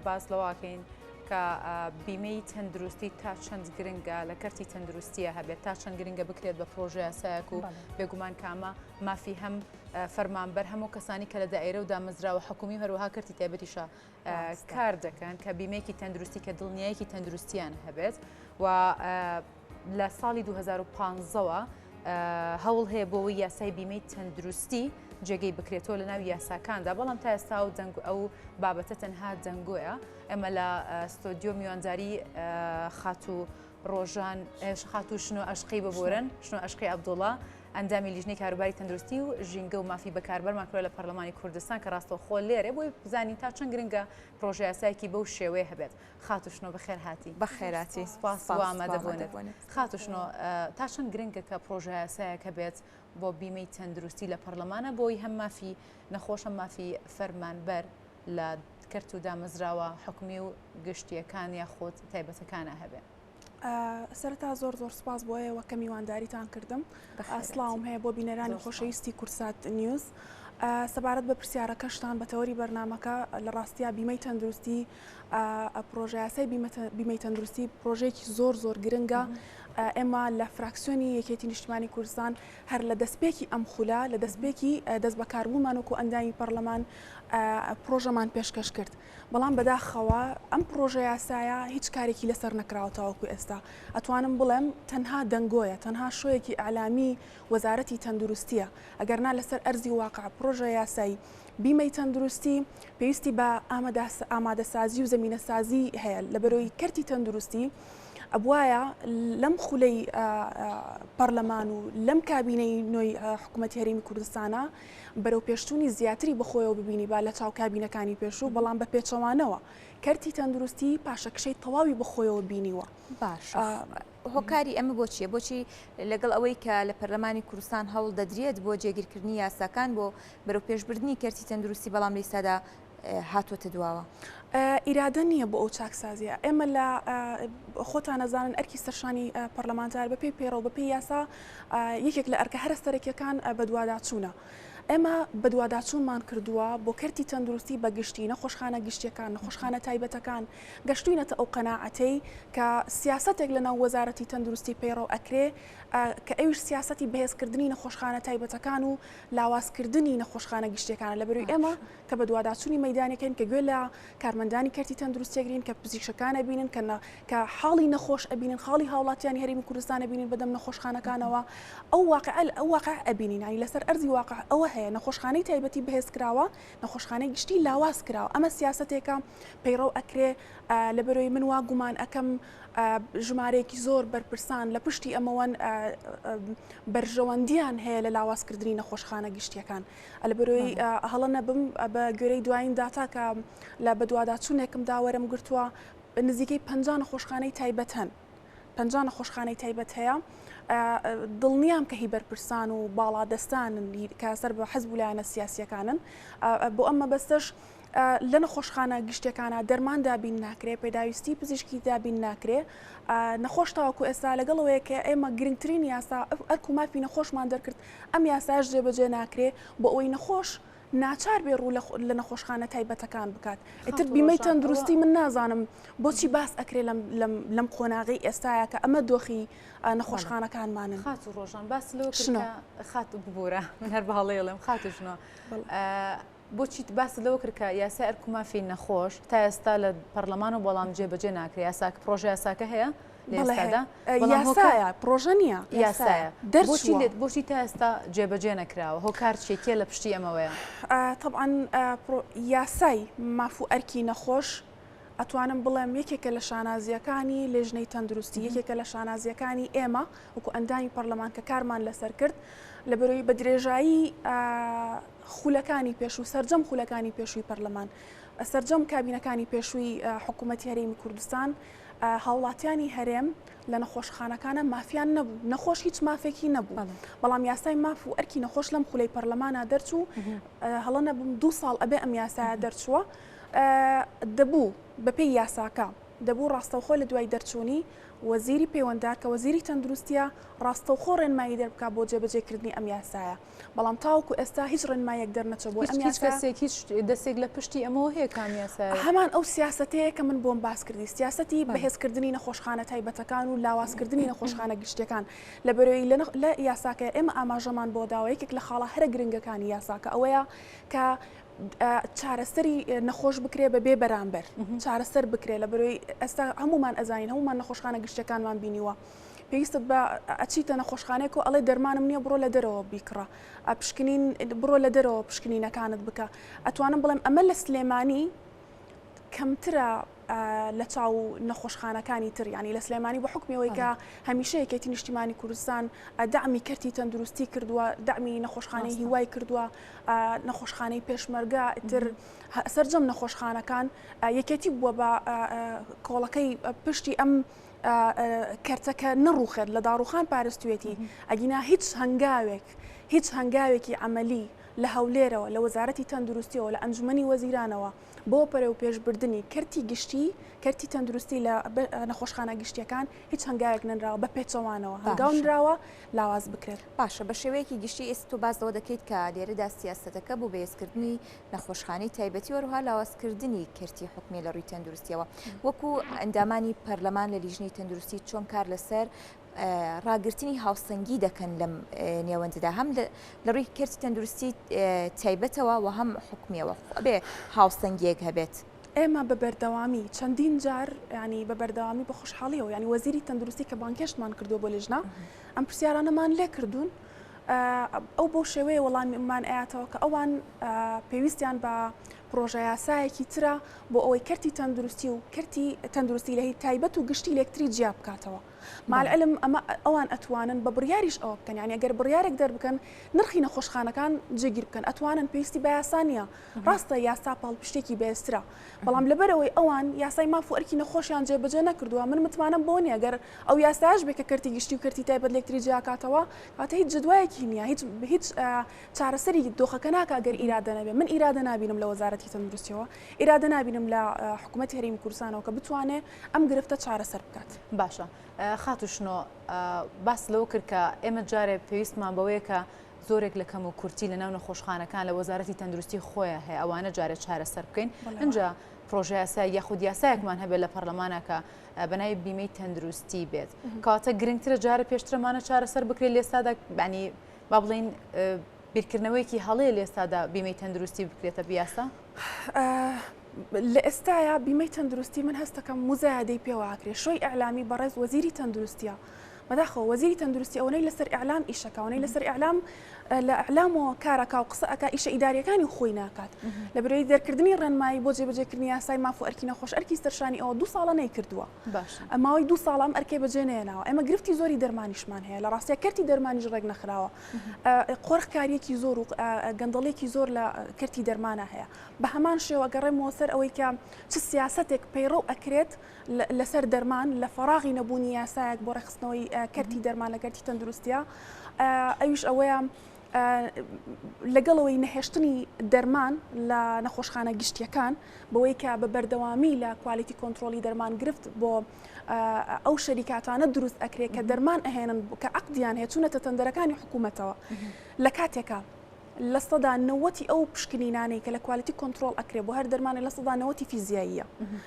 باس لەوەکەین کە بیمەی تەندروستی تا چەند گرنگە لە کەرتی تەندروستیە هەبێت تا چەند گرنگە بکرێت بە پرۆژە یاسایەک و بێگومان کامە مافی هەم فەرمانبەر هەموو کەسانی کە لە دایرە و دامەزراوە حکومی هەروەها کەرتی تایبەتیشە کار دەکەن کە بیمەیەکی تەندروستی کە دڵنیایەکی تەندروستیان هەبێت و لە ساڵی 2015ەوە هەوڵ هەیە بۆەوەی یاسای بیمەی تەندروستی جێگەی بکرێتەوە لە ناو یاساکاندا بەڵام تا ئێستا و دەنگ ئەو بابەتە تەنها دەنگۆیە ئێمە لە ستۆدیۆ میوانداری خاتوو ڕۆژان خاتوو شنۆ ئەشقی ببورن شنۆ ئەشقی عەبدوڵا ئەندامی لیژنەی کاروباری تەندروستی و ژینگە و مافی بەکاربەرمان کردوە لە پەرلەمانی کوردستان کە ڕاستەوخۆ لێرە بۆی بزانین تا چەند گرنگە پرۆژەیاسایەکی بەو شێوەیە هەبێت. خاتوو شنۆ بەخێرهاتی. بەخێراتی. سپاس بۆ ئامادەبوونت. خاتوو شنۆ تا چەند گرنگە کە پرۆژەیاسایەک هەبێت بۆ بیمەی تەندروستی لە پەرلەمانە بۆی هەم مافی نەخۆش هەم مافی فەرمانبەر لە کەرت و دامەزراوە حکومی و گشتییەکان یاخود تایبەتەکانە هەبێ؟ سەرەتا زۆر زۆر سپاس بۆ ئێوە کە میوانداریتان کردم. سڵاوم هەیە بۆ بینەرانی خۆشەویستی کوردسات نیوز. سەبارەت بە پرسیارەکەشتان بە تەوەری بەرنامەکە لە ڕاستیا بیمەی تەندروستی پرۆژەیاسای بیمەی تەندروستی پرۆژەیەکی زۆر زۆر گرنگە ئێمە لە فراکسیۆنی یەکێتی نیشتمانی کوردستان هەر لە دەستپێکی ئەم خولە لە دەستپێکی دەست بەکاربوومان وەکو ئەندامی پەرلەمان پرۆژەمان پێشکەش کرد. بەڵام بەداخەوە ئەم پڕۆژە یاسایە هیچ کارێکی لەسەر نەکراوە تاوەکو ئێستا ئەتوانم بڵێم تەنها دەنگۆیە تەنها شۆیەکی ئیعلامی وەزارەتی تەندروستیە ئەگەرنا لەسەر ئەرزی واقع پڕۆژە یاسای بیمەی تەندروستی پێویستی بە ئامادەسازی و زەمینەسازی هەیە لەبەرەوەی کەرتی تەندروستی ئەبوایە لەم خولەی پەرلەمان و لەم کابینەی نوێی حکوومەتی هەرێمی کوردستانە بەرەوپێشچوونی زیاتری بەخۆیەوە ببینیبا لە چاو کابینەکانی پێشوو، بەڵام بە پێچەوانەوە کەرتی تەندروستی پاشەکشەی تەواوی بەخۆیەوە بینیوە. باشە هۆکاری ئەمە بۆ چییە؟ بۆچی لەگەڵ ئەوەی کە لە پەرلەمانی کوردستان هەوڵ دەدرێت بۆ جێگیرکردنی یاساکان بۆ بەرەوپێشبردنی کەرتی تەندروستی بەڵام لە ئیستادا هاتووەتە دواوە؟ ئیرادە نییە بۆ ئەو چاکسازییە. ئێمە لە خۆتان ئەزانن ئەرکی سەرشانی پەرلەمانتار بەپێی پەیڕەو بەپێی یاسا یەکێک لە ئەرکە هەرە سەرەکیەکان بەدواداچوونە. ئێمە بەدواداچوونمان کردووە بۆ کەرتی تەندروستی بە گشتی، نەخۆشخانە گشتیەکان، نەخۆشخانە تایبەتەکان، گەشتوینەتە ئەو قەناعەتەی کە سیاسەتێک لەناو وەزارەتی تەندروستی پەیڕەو ئەکرێ کە ئەویش سیاسەتی بەهێزکردنی نەخۆشخانە تایبەتەکان و لاوازکردنی نەخۆشخانە گشتیەکانە. لەبەروی ئێمە کە بەدواداچوونی مەیدانیەکەین، کە گوێ لە کارمەندانی کەرتی تەندروستی ئەگرین، کە پزیشکەکان ئەبینن، کە کە حاڵی نەخۆش ئەبینن، خاڵی هاوڵاتیانی هەرێمی کوردستان ئەبینین بەدەم نەخۆشخانەکانەوە، ئەو واقعە ئەو واقع ئەبینین، یانی لەسەر ئەرزی واقع ئەوە هەیە، نەخۆشخانەی تایبەتی بەهێز کراوە، نەخۆشخانەی گشتی لاواز کراوە، ئەمە سیاسەتێکە پەیڕەو ئەکرێ، لەبەرەوەی من وا گومان ئەکەم ژمارەیەکی زۆر بەرپرسان لە پشتی ئەمەوەن بەرژەوەندیان هەیە لە لاوازکردنی نەخۆشخانە گشتیەکان. لەبەرەوەی هەڵە نەبم بە گوێرەی دوایین داتا کە لە بەدواداچوونێکمدا وەرم گرتووە نزیکەی 50 نەخۆشخانەی تایبەت هەن 50 نەخۆشخانەی تایبەت هەیە دڵنیام کە هی بەرپرسان و باڵادەستانن کە سەر بە حزب و لایەنە سیاسیەکانن بۆ ئەم مەبەستەش لە نەخۆشخانە گشتیەکانا دەرمان دابین ناکرێ، پێداویستی پزیشکی دابین ناکرێ، نەخۆش تاوەکو ئێستا لەگەڵ ئەوەیە کە ئێمە گرنگترین یاسا ئەرک و مافی نەخۆشمان دەرکرد، ئەم یاسایەش جێبەجێ ناکرێ بۆ ئەوەی نەخۆش ناچار بێ ڕوو لە نەخۆشخانە تایبەتەکان بکات. ئیتر بیمەی تەندروستی من نازانم بۆچی باس ئەکرێ لەم قۆناغەی ئێستایا کە ئەمە دۆخی نەخۆشخانەکانمانن. خاتوو ڕۆژان باس لەوە کرد کە خاتوو ببورە من هەر بە هەڵەی ئەڵێم خاتوو ژنۆ بۆچی باست لەوە کرد کە یاسای ئەرک و مافی نەخۆش تا ئێستا لە پەرلەمان و بەڵام جێبەجێ ناکرێ یاساکە پرۆژە یاساکە هەیە لە ئێستادا بەڵام یاسایە پرۆژە نییە یاسایە بۆچی لێت بۆچی تا ئێستا جێبەجێ نەکراوە هۆکار چیە کێ لە پشتی ئەمەوەیە؟ تەبعەن یاسای ماف و ئەرکی نەخۆش ئەتوانم بڵێم یەکێکە لە شانازییەکانی لێژنەی تەندروستی، یەکێکە لە شانازییەکانی ئێمە وەکو ئەندامی پەرلەمان کە کارمان لەسەر کرد، لەبەرئەوەی بە درێژایی خولەکانی پێشوو، سەرجەم خولەکانی پێشووی پەرلەمان، سەرجەم کابینەکانی پێشووی حکوومەتی هەرێمی کوردستان، هاوڵاتیانی هەرێم لە نەخۆشخانەکانە مافیان نەبوو، نەخۆش هیچ مافێکی نەبوو، بەڵام یاسای ماف و ئەرکی نەخۆش لەم خولەی پەرلەمانە دەرچوو، هەڵە نەبم دوو ساڵ ئەبێ ئەم یاسایە دەرچووە، دەبوو بەپێی یاساکە. دەبوو ڕاستەوخۆ لە دوای دەرچوونی وەزیری پەیوەنددار کە وەزیری تەندروستیە ڕاستەوخۆ ڕێنمایی دەربکا بۆ جێبەجێکردنی ئەم یاسایە. بەڵام تاوەکو ئێستا هیچ ڕێنماییەک دەرنەچووە بۆی ئەم هیچ یاسایە. کەسێک هیچ دەستێک لە پشتی ئەمەوە هەیە کام یاسایە؟ هەمان ئەو سیاسەتەیە کە من بۆم باس کردی، سیاسەتی بەهێزکردنی نەخۆشخانە تایبەتەکان و لاوازکردنی نەخۆشخانە گشتیەکان. لەبەرئەوەی لە یاساکە ئێمە ئاماژەمان بۆ داوە یەکێک لە خاڵە هەرە گرنگەکانی یاساکە ئەوەیە کە چارەسەری نەخۆش بکرێ بە بێ بەرامبەر چارەسەر بکرێ لەبەرئەوەی ئێستا هەمومان ئەزانین هەمومان نەخۆشخانە گشتیەکانمان بینیوە پێویستت بە ئەچیتە نەخۆشخانەیەک و ئەڵێ دەرمانم نییە بڕۆ لە دەرەوە بیکڕە پشکنین بڕۆ لە دەرەوە پشکنینەکانت بکە ئەتوانم بڵێم ئەمە لە سلێمانی کەمترە لە چاو نەخۆشخانەکانی تر ینی لە سلێمانی بە حکمیەوەی کە هەمیشە یەکێتی نیشتیمانی کوردستان دەعمی کەرتی تەندروستی کردووە دەعمی نەخۆشخانەی هیوای کردووە نەخۆشخانەی پێشمەرگە تر سەرجەم نەخۆشخانەکان یەکێتی بووە بە کۆڵەکەی پشتی ئەم کەرتەکە نەڕوخێت لە داڕوخان پارستوێتی ئەگینا هیچ هەنگاوێک هیچ هەنگاوێکی عملی لە هەولێرەوە لە وەزارەتی تەندروستیەوە لە ئەنجومەنی وەزیرانەوە بۆ پەرەوپێشبردنی کەرتی گشتی کەرتی تەندروستی لە نەخۆشخانە گشتیەکان هیچ هەنگاوێک نەنراوە بە پێچەوانەوە هەنگاو نراوە لاواز بکرێت. باشە بە شێوەیەکی گشتی ئێستا تۆ باس لەوە دەکەیت کە لێرەدا سیاسەتەکە بۆ بەهێزکردنی نەخۆشخانەی تایبەتی و هەروەها لاوازکردنی کەرتی حکومی لە ڕووی تەندروستیەوە وەکو ئەندامانی پەرلەمان لە لیژنەی تەندروستی چۆن کار لەسەر ڕاگرتنی هاوسەنگی دەکەن لەم نێوەنددا هەم لە ڕووی کەرتی تەندروستی تایبەتەوە و هەم حکومیەوە بێ هاوسەنگیەک هەبێت. ئێمە بە بەردەوامی چەندین جار ینی بە بەردەوامی بە خۆشحاڵیەوە ینی وەزیری تەندروستی کە بانگهێشتمان کردووە بۆ لیژنە ئەم پرسیارانەمان لێ کردوون ئەو بەو شێوەیە وەڵامیمان ئەیاتەوە کە ئەوان پێویستیان بە پرۆژە یاسایەکی ترە بۆ ئەوەی کەرتی تەندروستی و کەرتی تەندروستی لە هی تایبەت و گشتی لێکتری جیا بکاتەوە. مع العلم ئەمە ئەوان ئەتوانن بە بڕیاریش ئەوە بکەن یانی ئەگەر بڕیارێک دەربکەن نرخی نەخۆشخانەکان جێگیر بکەن ئەتوانن پێویستی بە یاسا نییە ڕاستە یاسا پاڵپشتێکی بەهێزترە بەڵام لەبەرئەوەی ئەوان یاسای ماف و ئەرکی نەخۆشیان جێبەجێ نەکردووە من متمانەم بەوە نییە گەر ئەو یاسایەش بێ کە کەرتی گشتی و کەرتی تایبەت لێکتری جیاکاتەوە کەواتە هیچ جەدوایەکی نییە هیچ هیچ چارەسەری دۆخەکە ناکا گەر ئیرادە نەبێ من ئیرادە نابینم لە وەزارەتی تەندروستیەوە ئیرادە نابینم لە حکوومەتی هەرێمی کوردستانەوە کە بتوانێ ئەم گرفتە چارەسەر بکات. باشە خاتوو شنۆ باست لەوە کرد کە ئێمە جارێ پێویستمان بەوەیە کە زۆرێک لە کەم و کورتی لە ناو نەخۆشخانەکان لە وەزارەتی تەندروستی خۆیان هەیە ئەوانە جارێ چارەسەر بکەین ئینجا پرۆژە یاسا یاخود یاسایەکمان هەبێت لە پەرلەمانە کە بەناوی بیمەی تەندروستی بێت کەواتە گرنگترە جارە پێشترەمانە چارەسەر بکرێت لێستادا بانی با بڵین بیرکردنەوەیەکی هەڵەیە لێستادا بیمەی تەندروستی بکرێتە بیاسا؟ لە ئێستایا بیمەی تەندروستی من هەستەکەم موزایەدەی پێوە ئەکرێ شۆی ئیعلامی بەڕێز وەزیری تەندروستیە بەداخەوە وەزیری تەندروستی ئەوەنەی لەسەر ئیعلام ئیشەکا ئەوەنەی لەسەر ئیعلام لە ئیعلامەوە کارەکا و قسە ئەکا ئیشە ئیداریەکانی خۆی ناکات لە برەوی دەرکردنی ڕێنمایی بۆ جێبەجێکردنی یاسای ماف و ئەرکی نەخۆش ئەرکی سەرشانی ئەوە دوو ساڵە نەیکردووە ماوەی دوو ساڵە ئەم ئەرکەی بەجێ نەهێناوە ئێمە گرفتی زۆری دەرمانیشمان هەیە لە ڕاستیا کەرتی دەرمانیش ڕێک نەخراوە قۆرخکاریەکی زۆر و گەندەڵیەکی زۆر لە کەرتی دەرمانە هەیە بە هەمان شێوە گەڕێمەوە سەر ئەوەی کە چ سیاسەتێک پەیڕەو ئەکرێت لەسەر دەرمان لە فەراغی نەبوونی یاسایەک بۆ ڕێکخستنەوەی کەرتی دەرمان لە کەرتی تەندروستیە ئەویش ئەوەیە لەگەڵەوەی نەهێشتنی دەرمان لە نەخۆشخانە گشتیەکان بەوەی کە بە بەردەوامی لە quality control ی دەرمان گرفت بۆ ئەو شەریکاتانە دروست ئەکرێت کە دەرمان ئەهێنن کە عقدیان هەیە چوونەتە تەندەرەکانی حکوومەتەوە لە کاتێکە 90% ئەو پشکنینانەی کە لە quality control ئەکرێ بۆ هەر دەرمانێ 90% فیزیاییە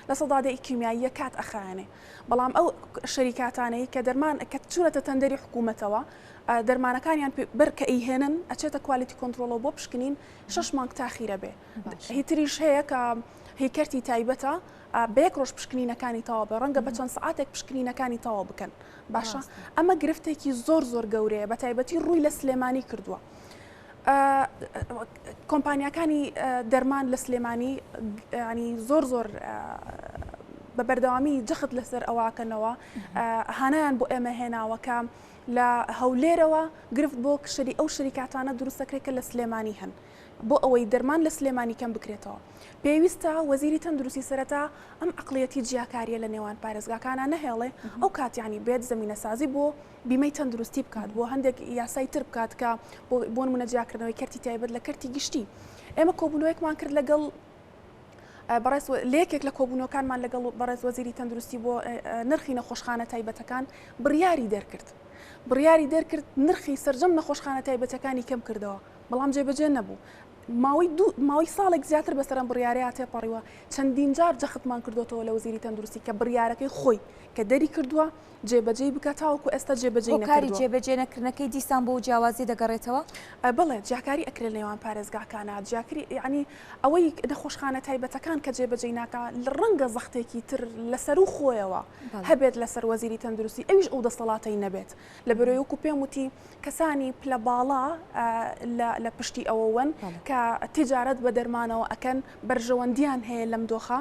10% کیمیاییە کات ئەخایەنێ بەڵام ئەو شەریکاتانەی کە دەرمان کە چوونەتە تەندەری حکوومەتەوە دەرمانەکانیان بەر کە ئەیهێنن ئەچێتە quality control ەوە بۆ پشکنین شەش مانگ تاخیرە بێ هی تریش هەیە کە هی کەرتی تایبەتە بە یەک ڕۆژ پشکنینەکانی تەواو بێ ڕەنگە بە چەند سەعاتێک پشکنینەکانی تەواو بکەن باشە ئەمە گرفتێکی زۆر زۆر گەورەیە بە تایبەتی ڕووی لە سلێمانی کردووە. کۆمپانیاکانی دەرمان لە سلێمانی ینی زۆر زۆر بە بەردەوامی جەخت لەسەر ئەوواکەنەوە هانایان بۆ ئێمە هێناوە کە لە هەولێرەوە گرفت بۆ شەری ئەو شەریکاتانە دروستەکرێت کە لە سلێمانی هەن بۆ ئەوەی دەرمان لە سلێمانی کەم بکرێتەوە پێویستە وەزیری تەندروستی سەرەتا ئەم عەقڵیەتی جیاکاریە لە نێوان پارێزگاکانا نەهێڵێ ئەو کات یانی بێت زەمینەسازی بۆ بیمەی تەندروستی بکات بۆ هەندێک یاسای تر بکات کە بۆ نمونە جیاکردنەوەی کەرتی تایبەت لە کەرتی گشتی ئێمە کۆبوونەوەیەکمان کرد لەگەڵ. بەڕێز لە یەکێک لە کۆبوونەوەکانمان لەگەڵ بەڕێز وەزیری تەندروستی بۆ نرخی نەخۆشخانە تایبەتەکان بڕیاری دەرکرد بڕیاری دەرکرد نرخی سەرجەم نەخۆشخانە تایبەتەکانی کەم کردەوە بەڵام جێبەجێ نەبوو ماوەی دوو ماوەی ساڵێک زیاتر بەسەر ئەم بڕیارەیا تێپەڕیوە چەندین جار جەختمان کردۆتەوە لە وەزیری تەندروستی کە بڕیارەکەی خۆی کە دەری کردووە جێبەجێی بکات تاوەکو ئێستا جێبەجێی هۆکاری نەکردووە. جێبەجێ نەکردنەکەی دیسان بۆ جیاوازی دەگەڕێتەوە؟ بەڵێ جیاکاری ئەکرێت لە نێوان پارێزگاکانا جیاکری یانی ئەوەی نەخۆشخانە تایبەتەکان کە جێبەجێی ناکا ڕەنگە زەختێکی تر لەسەروو خۆیەوە هەبێت لەسەر وەزیری تەندروستی ئەویش ئەو دەسەڵاتەی نەبێت لەبەرەوەی وەکو پێم وتی کەسانی پلە باڵا لە پشتی ئەوەوەن کە تیجارەت بە دەرمانەوە ئەکەن بەرژەوەندیان هەیە لەم دۆخە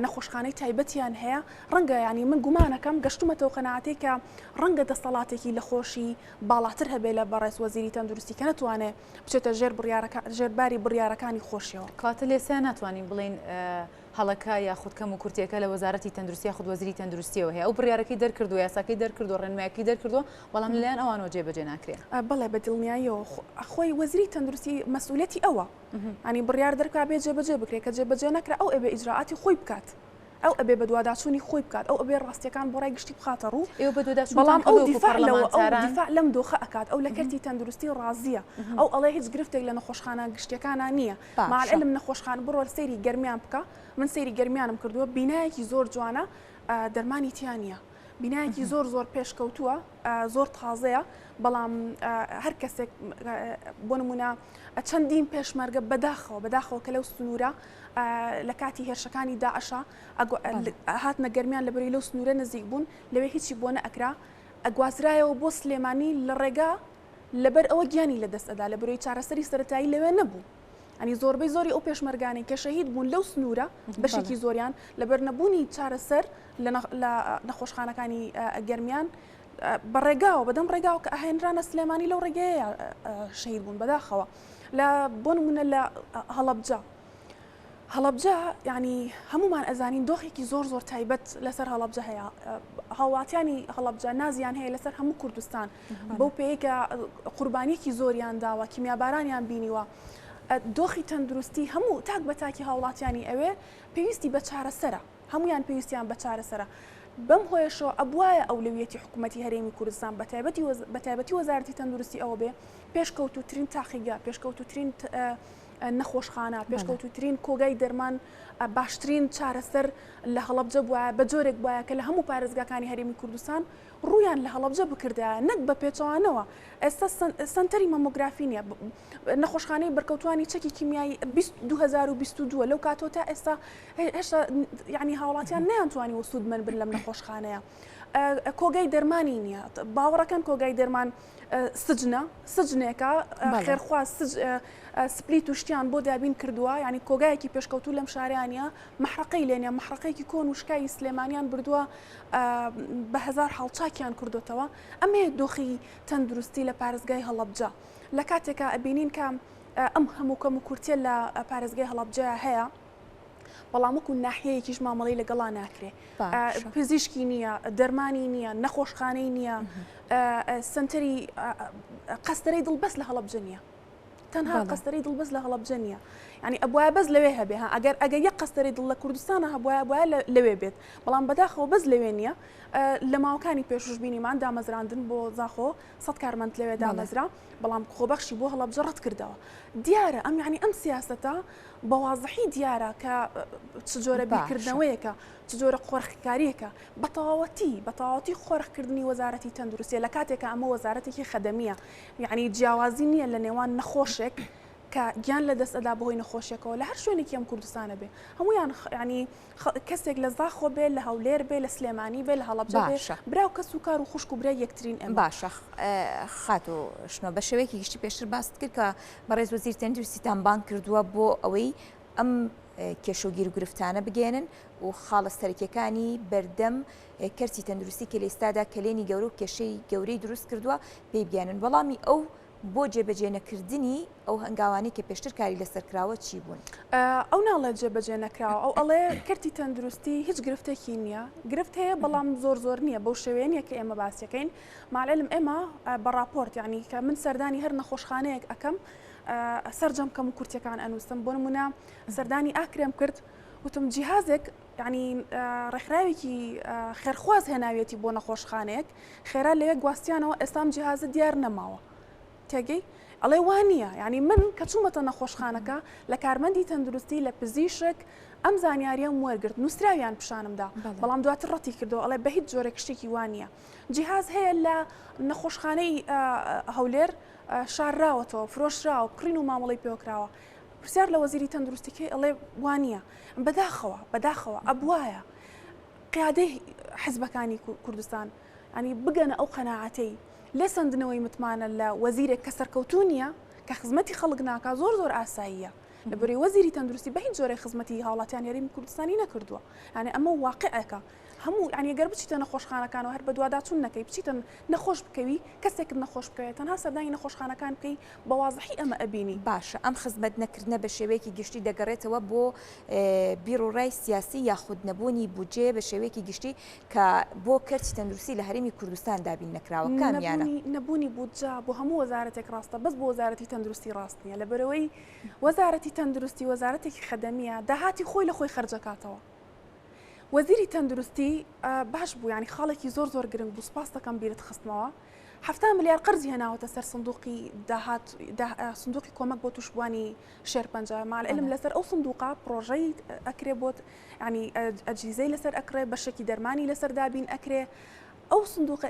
نەخۆشخانەی تایبەتیان هەیە ڕەنگە ینی من گومانەکەم گەشتومەتەوە قەناعەتەی کە ڕەنگە دەسەڵاتێکی لە خۆشی باڵاتر هەبێ لە بەڕێز وەزیری تەندروستی کە نەتوانێ بچێتە ژێر بڕیارەکە ژێر باری بڕیارەکانی خۆشیەوە. کەواتە لێسە ناتوانین بڵێین هەڵەکە یاخود کەم و کورتیەکە لە وەزارەتی تەندروستی یاخود وەزیری تەندروستیەوە هەیە ئەو بڕیارەکەی دەرکردووە یاساکەی دەرکردووە ڕێنمایەکەی دەرکردووە بەڵام لەلایەن ئەوانەوە جێبەجێ ناکرێ. بەڵێ بە دڵنیاییەوە خۆی وەزیری تەندروستی مەسئولیەتی ئەوە یانی بڕیار دەرکا بێ جێبەجێ بکرێ کە جێبەجێ نەکرا ئەو ئەبێ ئیجرائاتی خۆی بکات ئەو ئەبێ بەدواداچوونی خۆی بکات ئەو ئەبێ ڕاستیەکان بۆ ڕای گشتی بخاتە ڕوو ئێوە بەدواداچوونتان بەڵام ئەو کردووە وەکو دیفاع لەوە ئەو پەرلەمانتاران؟ دیفاع لەم دۆخە ئەکات ئەو لە کەرتی تەندروستی ڕازیە ئەو ئەڵێ هیچ گرفتێک لە نەخۆشخانە گشتیەکانا نییە مع باشە. العلم نەخۆشخانە بڕۆ سەیری گەرمیان بکە من سەیری گەرمیانم کردووە بینایەکی زۆر جوانە دەرمانی تیا نییە بینایەکی زۆر زۆر پێشکەوتووە زۆر تازەیە بەڵام هەر کەسێک بۆ نمونە چەندین پێشمەرگە بەداخەوە بەداخەوە کە لەو سنوورە لە کاتی هێرشەکانی داعشا هاتنە گەرمیان لە بەری لەو سنوورە نزیک بوون لەوێ هیچی بۆ نەئەکرا ئەگوازرایەوە بۆ سلێمانی لە ڕێگا لەبەر ئەوە گیانی لەدەست ئەدا لە برۆی چارەسەری سەرەتایی لەوێ نەبوو ئەنی زۆربەی زۆری ئەو پێشمەرگانەی کە شەهید بوون لەو سنوورە بەشێکی زۆریان لەبەر نەبوونی چارەسەر لە نەخۆشخانەکانی گەرمیان بە ڕێگاوە بەدەم ڕێگاوە کە ئەهێنرانە سلێمانی لەو ڕێگەیە شەهید بوون بەداخەوە لە بۆ نمونە لە هەڵەبجە هەڵەبجە یانی هەموومان ئەزانین دۆخێکی زۆر زۆر تایبەت لەسەر هەڵەبجە هەیە هاوڵاتیانی هەڵەبجە نازیان هەیە لەسەر هەموو کوردستان بەو پێیە کە قوربانیەکی زۆریان داوە کیمیابارانیان بینیوە دۆخی تەندروستی هەموو تاک بە تاکی هاوڵاتیانی ئەوێ پێویستی بە چارەسەرە هەمویان پێویستیان بە چارەسەرە بەم هۆیەشەوە ئەبوایە ئەولەویەتی حکوومەتی هەرێمی کوردستان بە تایبەتی بە تایبەتی وەزارەتی تەندروستی ئەوە بێ پێشکەوتووترین تاقیگە پێشکەوتووترین نەخۆشخانە، پێشکەوتووترین کۆگای دەرمان، باشترین چارەسەر لە هەڵەبجە بوایە، بە جۆرێک بوایە کە لە هەموو پارێزگاکانی هەرێمی کوردستان ڕوویان لە هەڵەبجە بکردایە، نەک بە پێچەوانەوە. ئێستا سەنتەری مەمۆگرافی نییە، نەخۆشخانەی بەرکەوتووانی چەکی کیمیایی 2022 لەو کاتەوە تا ئێستا هێشتا یانی هاوڵاتیان نەیانتوانیوە سوودمەند بن لەم نەخۆشخانەیە. کۆگای دەرمانی نییە، باوەڕەکەن کۆگای دەرمان سجنە، سجنێکە خێرخواز سپلیت و شتیان بۆ دابین کردووە یعنی کۆگایەکی پێشکەوتوو لەم شارەیان نیە مەحرەقەی لێ نیە مەحرەقەیەکی کۆن و شکاوی سلێمانیان بردووە بە هەزار حاڵ چاکیان کردوتەوە ئەمەیە دۆخی تەندروستی لە پارێزگای هەڵەبجە لە کاتێکا ئەبینین کە ئەم هەموو کەم و کورتیە لە پارێزگای هەڵەبجە هەیە بەڵام وەکو ناحیەیەکیش مامەڵەی لەگەڵا ناکرێ پزیشکی نییە دەرمانی نییە نەخۆشخانەی نییە سنتەری قەستەرەی دڵ بەس لە هەڵەبجە نییە تەنها قەستەرەی دڵ بەس لە هەڵەبجە نییە ینی ئەبواە بەس لەوێ هەبێ ها ئەگەر ئەگەر یەک قەستەرەی دڵ لە کوردستانە هەبواە بواە لەوێ بێت بەڵام بەداخەوە بەس لەوێ نییە لە ماوەکانی پێشوش بینیمان دامەزراندن بۆ زاخۆ سە کارمەند لەوێ دامەزرا بەڵام خۆبەخشی بۆ هەڵەبجە ڕەت کردەوە دیارە ئەم یعنی ئەم سیاستە بە وازحی دیارە کە چ جۆرە بیرکردنەوەیەکە، چ جۆرە قۆرخکارییەکە، بە تەواوەتی بە تەواوەتی قۆرخکردنی وەزارەتی تەندروستیە لە کاتێکا ئەمە وەزارەتێکی خەدەمییە یەعنی جیاوازی نییە لە نێوان نەخۆشێک کە گیان لە دەست ئەدا بەهۆی نەخۆشیەکەوە لە هەر شوێنێکی ئەم کوردستانە بێ هەمویان یەعنی کەسێک لە زاخۆ بێ لە هەولێر بێ لە سلێمانی بێ لە هەڵەبجە بێ باشە. برا و کەس و کار و خوشک و برای یەکترین ئێمە. باشە خاتوو شنۆ بە شێوەیەکی گشتی پێشتر باست کرد کە بەڕێز وەزیر تەندروستیتان بانگ کردووە بۆ ئەوەی ئەم کێشە و گیروگرفتانە بگەیەنن و خاڵە سەرەکیەکانی بەردەم کەرتی تەندروستی کە لە ئێستادا کەلێنی گەورە و کێشەی گەورەی دروست کردووە پێی بگەیەنن وەڵامی ئەو بۆ جێبەجێ نەکردنی ئەو هەنگاوانەی کە پێشتر کاری لەسەر کراوە چی بوون؟ ئەو ناڵێت جێبەجێ نەکراوە، ئەو ئەڵێ کەرتی تەندروستی هیچ گرفتێکی نییە، گرفت هەیە بەڵام زۆر زۆر نییە بەو شێوەیە نییە کە ئێمە باسیەکەین، مع العلم ئێمە بە ڕاپۆرت یانی کە من سەردانی هەر نەخۆشخانەیەک ئەکەم سەرجەم کەم و کورتیەکان ئەنووسم، بۆ نموونە سەردانی ئاکرێم کرد. وتم جیهازێک یعنی ڕێکخراوێکی خێرخواز هێناویەتی بۆ نەخۆشخانەیەک خێرا لەوێ گواستیانەوە ئێستا ئەم جیهازە دیار نەماوە تێگەی ئەڵێ وا نییە یعنی من کە چوومەتە نەخۆشخانەکە لە کارمەندی تەندروستی لە پزیشک ئەم زانیاریەم وەرگرت نووسراویان پیشانمدا بەڵام دواتر ڕەتی کردەوە ئەڵێ بە هیچ جۆرێک شتێکی وا نییە جیهاز هەیە لە نەخۆشخانەی هەولێر شارراوەتەوە فرۆشراوە کڕین و مامەڵەی پێوەکراوە پرسیار لە وەزیری تەندروستی کەی ئەڵێ وا نییە بەداخەوە بەداخەوە ئەبوایە قیادەی حزبەکانی کوردستان ینی بگەنە ئەو قەناعەتەی لێ سەندنەوەی متمانە لە وەزیرێک کە سەرکەوتوو نییە کە خزمەتی خەڵک ناکا زۆر زۆر ئاساییە لەبەری وەزیری تەندروستی بە هیچ جۆرێک خزمەتی هاوڵاتیان هەرێمی کوردستانی نەکردووە یعنی ئەمە واقعێکە هەموو یانی گەر بچیتە نەخۆشخانەکانەوە هەر بەدواداچوون نەکەی بچیتە نەخۆش بکەوی کەسێکت نەخۆش بکەوێت تەنها سەردانی نەخۆشخانەکان بکەی بە وازحی ئەمە ئەبینی. باشە ئەم خزمەت نەکردنە بە شێوەیەکی گشتی دەگەڕێتەوە بۆ بیروڕای سیاسی یاخود نەبوونی بودجەیە بە شێوەیەکی گشتی کە بۆ کەرتی تەندروستی لە هەرێمی کوردستان دابین نەکراوە کامیانە؟ نەبوونی بودجە بۆ هەموو وەزارەتێک ڕاستە بەس بۆ وەزارەتی تەندروستی ڕاست نییە لەبەرئەوەی وەزارەتی تەندروستی وەزارەتێکی خەدەمییە داهاتی خۆی لە خۆی خەرجەکاتەوە. وەزیری تەندروستی باش بوو یانی خاڵێکی زۆر زۆر گرنگ بوو سوپاس دەکەم بیرت خستمەوە حەفتا ملیار قەرزی هێناوەتە سەر سندوقی داهات سندوقی کۆمەک بۆ توشبووانی شێرپەنجە مع العلم لەسەر ئەو سندوقە پرۆژەی ئەکرێ بۆت ینی ئەجیزەی لەسەر ئەکرێ بەشێکی دەرمانی لەسەر دابین ئەکرێ ئەو سندوق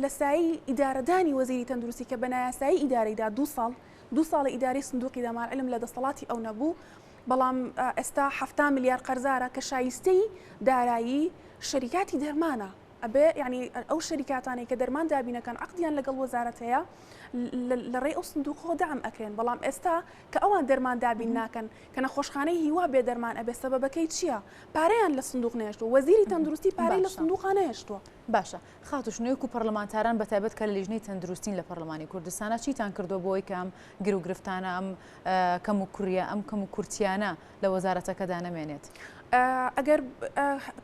لە سایی ئیدارەدانی وەزیری تەندروستی کە بە نایاسایی ئیدارەیدا دو ساڵ دو ساڵی ئیداری سندوقی دا مع العلم لە دەسەڵاتی ئەو نەبوو بەڵام ئێستا 70 ملیار قەرزارە کە شایستەی دارایی شەریکاتی دەرمانە ئەبێ یعنی ئەو شەریکاتانەی کە دەرمان دابینەکەن عقدیان لەگەڵ وەزارەت هەیە لە ڕێی ئەو سندوقەوە دەعم ئەکرێن بەڵام ئێستا کە ئەوان دەرمان دابین ناکەن کە نەخۆشخانەی هیوا بێ دەرمان ئەبێ سەبەبەکەی چییە؟ پارەیان لە سندوق نەهێشتووە وەزیری تەندروستی پارەی لە سندوقا نەهێشتووە. باشە خاتوو شنۆ وەکو پەرلەمانتاران بەتایبەت کە لە لیژنەی تەندروستین لە پەرلەمانی کوردستانا چیتان کردووە بۆ ئەوەی کە ئەم گیروگرفتانە ئەم کەموکوڕیە ئەم کەموکورتیانە لە وەزارەتەکەدا نەمێنێت؟ ئەگەر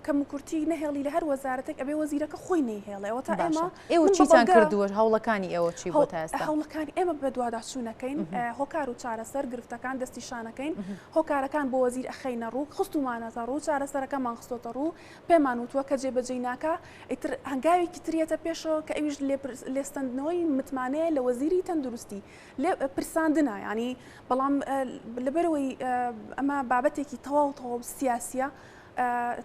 کەموکورتی نەهێڵی لە هەر وەزارەتێک ئەبێ وەزیرەکە خۆی نەیهێڵێ ئەوە تا ئێمە ئێوە چیتان کردووە هەوڵەکانی ئێوە چی بووە تا ئێستا؟ هەوڵەکانی ئێمە بەدواداچوونەکەین هۆکار و چارەسەر گرفتەکان دەستنیشانەکەین هۆکارەکان بۆ وەزیر ئەخەینە ڕوو خستومانەتە ڕوو چارەسەرەکەمان خستۆتە ڕوو پێمان وتووە کە جێبەجێی ناکا ئیتر هەنگاوێکی تر یەتە پێشەوە کە ئەویش لێستەندنەوەی متمانەیە لە وەزیری تەندروستی لێ پرساندنە یانی بەڵام لەبەرەوەی ئەمە بابەتێکی تەواو تەواو سیاسیە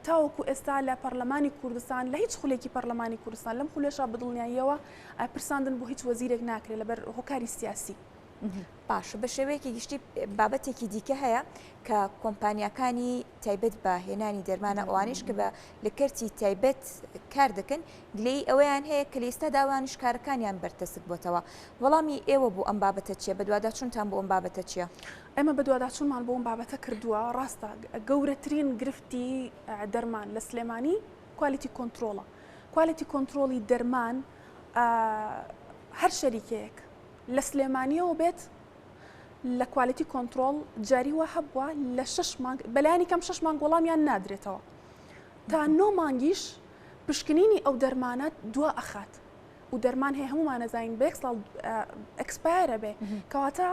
تاوەکو ئێستا لە پەرلەمانی کوردستان لە هیچ خولێکی پەرلەمانی کوردستان لەم خولێشا بەدڵنیاییەوە پرساندن بۆ هیچ وەزیرێک ناکرێت لەبەر هۆکاری سیاسی. باشە بە شێوەیەکی گشتی بابەتێکی دیکە هەیە کە کۆمپانیاکانی تایبەت بە هێنانی دەرمانە ئەوانیش کە بە لە کەرتی تایبەت کار دەکەن گلەیی ئەوەیان هەیە کە لە ئێستادا ئەوانیش کارەکانیان بەرتەسک بۆتەوە وەڵامی ئێوە بۆ ئەم بابەتە چییە بەدواداچوونتان بۆ ئەم بابەتە چییە؟ ئێمە بەدواداچوونمان بۆ ئەم بابەتە کردووە ڕاستە گەورەترین گرفتی دەرمان لە سلێمانی quality control ە quality control ی دەرمان هەر شەریکەیەک لە سلێمانیەوە بێت لە quality control جاری وا هەبووە لە شش مانگ بەلایەنی کەم شش مانگ وەڵامیان نادرێتەوە تا نۆ مانگیش پشکنینی ئەو دەرمانە دوا ئەخات و دەرمان هەیە هەمومان ئەزانین بە یەک ساڵ expire ە بێ کەواتە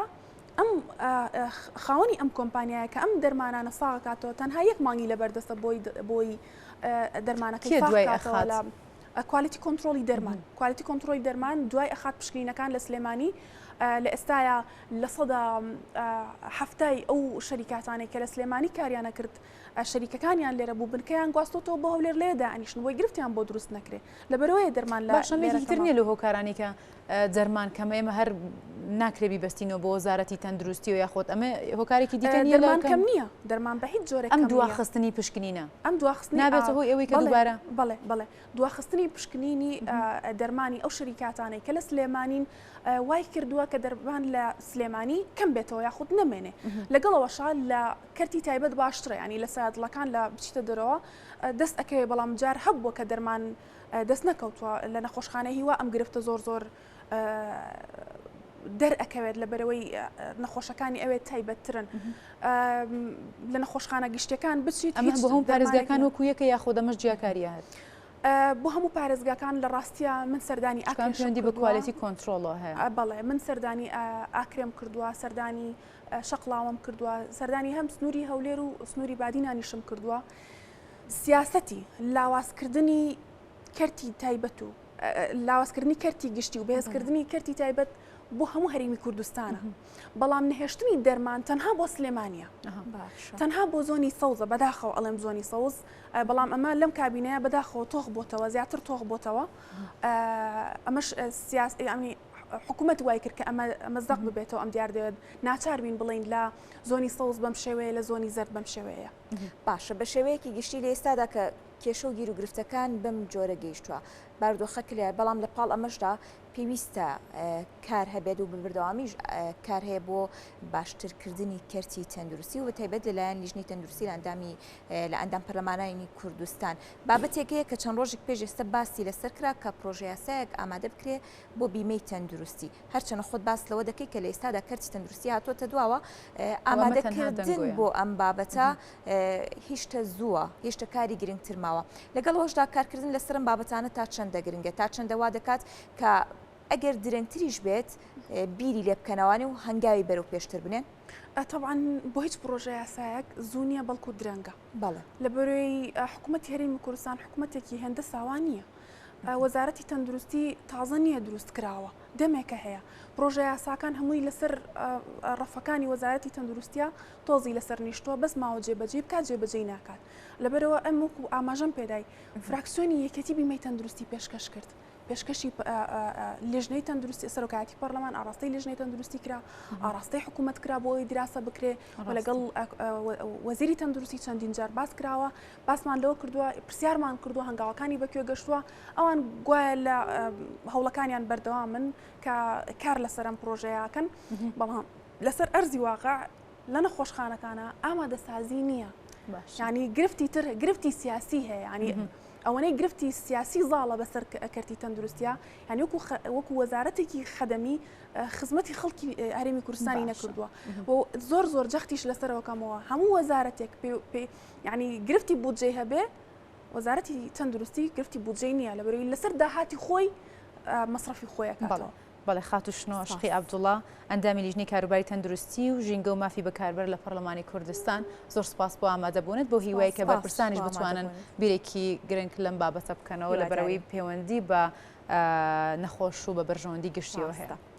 ئەم خاوەنی ئەم کۆمپانیایە کە ئەم دەرمانانە ساغکاتەوە تەنها یەک مانگی لەبەردەستە بۆی بۆی دەرمانەکەی دوای ئەخات لە quality control ی دەرمان quality control ی دەرمان دوای ئەخات پشکنینەکان لە سلێمانی لە ئێستایا 70% ئەو شەریکاتانەی کە لە سلێمانی کاریانە کرد شەریکەکانیان لێرە بوو بنکەیان گواستۆتەوە بۆ هەولێر لێ دانیشن بۆی گرفتیان بۆ دروست نەکرێ لەبەرەوەی دەرمان لە باشە تر نییە لە هۆکارانی کە دەرمان کەمە ئێمە هەر ناکرێ بیبەستینەوە بۆ وەزارەتی تەندروستی و یاخۆت ئەمە هۆکارێکی دیکە نییە دەرمان کەم نییە دەرمان بە هیچ جۆرێک ئەم دواخستنی پشکنینە ئەم دواخستنی نابێتە هۆی ئەوەی کە دووبارە بەڵێ بەڵێ دواخستنی پشکنینی دەرمانی ئەو شەریکاتانەی کە لە سلێمانین وای کردووە کە دەرمان لە سلێمانی کەم بێتەوە یاخود نەمێنێ لەگەڵەوەشا لە کەرتی تایبەت باشترە ینی لە سەیادڵەکان لە بچیتە دەرەوە دەست ئەکەوێ بەڵام جار هەبووە کە دەرمان دەست نەکەوتووە لە نەخۆشخانەی هیوا ئەم گرفتە زۆر زۆر دەرئەکەوێت لەبەرەوەی نەخۆشەکانی ئەوێت تایبەتترن لە نەخۆشخانە گشتەکان بچیت ئەمە بۆ هەموو پارێزگاکان وەکو یەکە یاخۆ دەمەش جیاکاریە هەر؟ بۆ هەموو پارێزگاکان لە ڕاستیا من سەردانی ئاکرێشم پەیوەندی بە کردووە. quality control ەوە هەیە. بەڵێ من سەردانی ئاکرێم کردووە، سەردانی شەقڵاوەم کردووە، سەردانی هەم سنووری هەولێر و سنووری بادینانیشم کردووە. سیاسەتی لاوازکردنی کەرتی تایبەت و لاوازکردنی کەرتی گشتی و بەهێزکردنی کەرتی تایبەت بۆ هەموو هەرێمی کوردستانە. بەڵام نەهێشتنی دەرمان تەنها بۆ سلێمانیە تەنها بۆ زۆنی سەوزە بەداخەوە ئەڵێم زۆنی سەوز بەڵام ئەمە لەم کابینەیە بەداخەوە تۆخ بۆتەوە زیاتر تۆخ بۆتەوە ئەمەش سیاس ینی حکوومەت وای کرد کە ئەمە ئەمە زەق ببێتەوە ئەم دیار دەوێت ناچار بین بڵین لە زۆنی سەوز بەم شێوەیە لە زۆنی زەرد بەم شێوەیە. باشە بە شێوەیەکی گشتی لە ئێستادا کە کێشە و گیروگرفتەکان بەم جۆرە گەیشتووە بارودۆخە کلێ بەڵام لە پاڵ ئەمەشدا پێویستە کار هەبێت و بەبەردەوامیش کار هەیە بۆ باشترکردنی کەرتی تەندروستی و بەتایبەت لەلایەن لیژنەی تەندروستی لە ئەندامی لە ئەندام پەرلەمانانی کوردستان بابەتێک هەیە کە چەند ڕۆژێک پێش ئێستا باسی لەسەر کرا کە پرۆژەیاسایەک ئامادە بکرێ بۆ بیمەی تەندروستی هەرچەنە خۆت باس لەوە دەکەی کە لە ئێستادا کەرتی تەندروستی هاتووەتە دواوە ئامادەکردن بۆ ئەم بابەتە هیشتە زووە هیشتە کاری گرنگتر ماوە لەگەڵ ئەوەشدا کارکردن لەسەر ئەم بابەتانە تا چەندە گرنگە تا چەندە وا دەکات کە ئەگەر درەنگتریش بێت بیری لێ بکەنەوانێ و هەنگاوی بەرەو پێشتر بنێن؟ تەبعەن بۆ هیچ پڕۆژە یاسایەک زوو نییە بەڵکو درەنگە. بەڵێ. لەبەرەی حکوومەتی هەرێمی کوردستان حکوومەتێکی هێندە ساوا نییە. وەزارەتی تەندروستی تازە نییە دروست کراوە، دەمێکە هەیە. پڕۆژە یاساکان هەمووی لەسەر ڕەفەکانی وەزارەتی تەندروستیە تۆزی لەسەر نیشتووە، بەس ماوە جێبەجێی بکات جێبەجێی ناکات. لەبەرئەوە ئەم وەکو ئاماژەم پێدای فراکسیۆنی یەکێتی بیمەی تەندروستی پێشکەش کرد. پێشکەشی لیژنەی تەندروستی سەرۆکایەتی پەرلەمان ئاڕاستەی لیژنەی تەندروستی کرا ئاڕاستەی حکوومەت کرا بۆ ئەوەی دراسە بکرێ و لەگەڵ وەزیری تەندروستی چەندین جار باس کراوە باسمان لەوە کردووە پرسیارمان کردووە هەنگاوەکانی بەکوێ گەشتووە ئەوان گوایە لە هەوڵەکانیان بەردەوامن کە کار لەسەر ئەم پرۆژەیەکەن بەڵام لەسەر ئەرزی واقع لە نەخۆشخانەکانە ئامادەسازی نییە ینی گرفتی تر گرفتی سیاسی هەیە ینی ئەوەنەی گرفتی سیاسی زاڵە بەسەر کەرتی تەندروستیا یعنی وەکو وەکو وەزارەتێکی خەدەمی خزمەتی خەڵکی هەرێمی کوردستانی نەکردووە و زۆر زۆر جەختیش لەسەرەوەکەمەوە هەموو وەزارەتێک یعنی گرفتی بودجەی هەبێ وەزارەتی تەندروستی گرفتی بودجەی نییە لەبەرەوەی لەسەر داهاتی خۆی مەسرەفی خۆیەکاتەوە. بەڵێ خاتوو شنۆ عەشقی عەبدوڵا، ئەندامی لیژنەی کاروباری تەندروستی و ژینگە و مافی بەکاربەر لە پەڕلەمانی کوردستان، زۆر سوپاس بۆ ئامادەبوونت، بەو هیوای کە بەرپرسانیش بتوانن بیرێکی گرنگ لەم بابەتە بکەنەوە لەبەرئەوەی پەیوەندی بە نەخۆش و بە بەرژەوەندی گشتیەوە هەیە.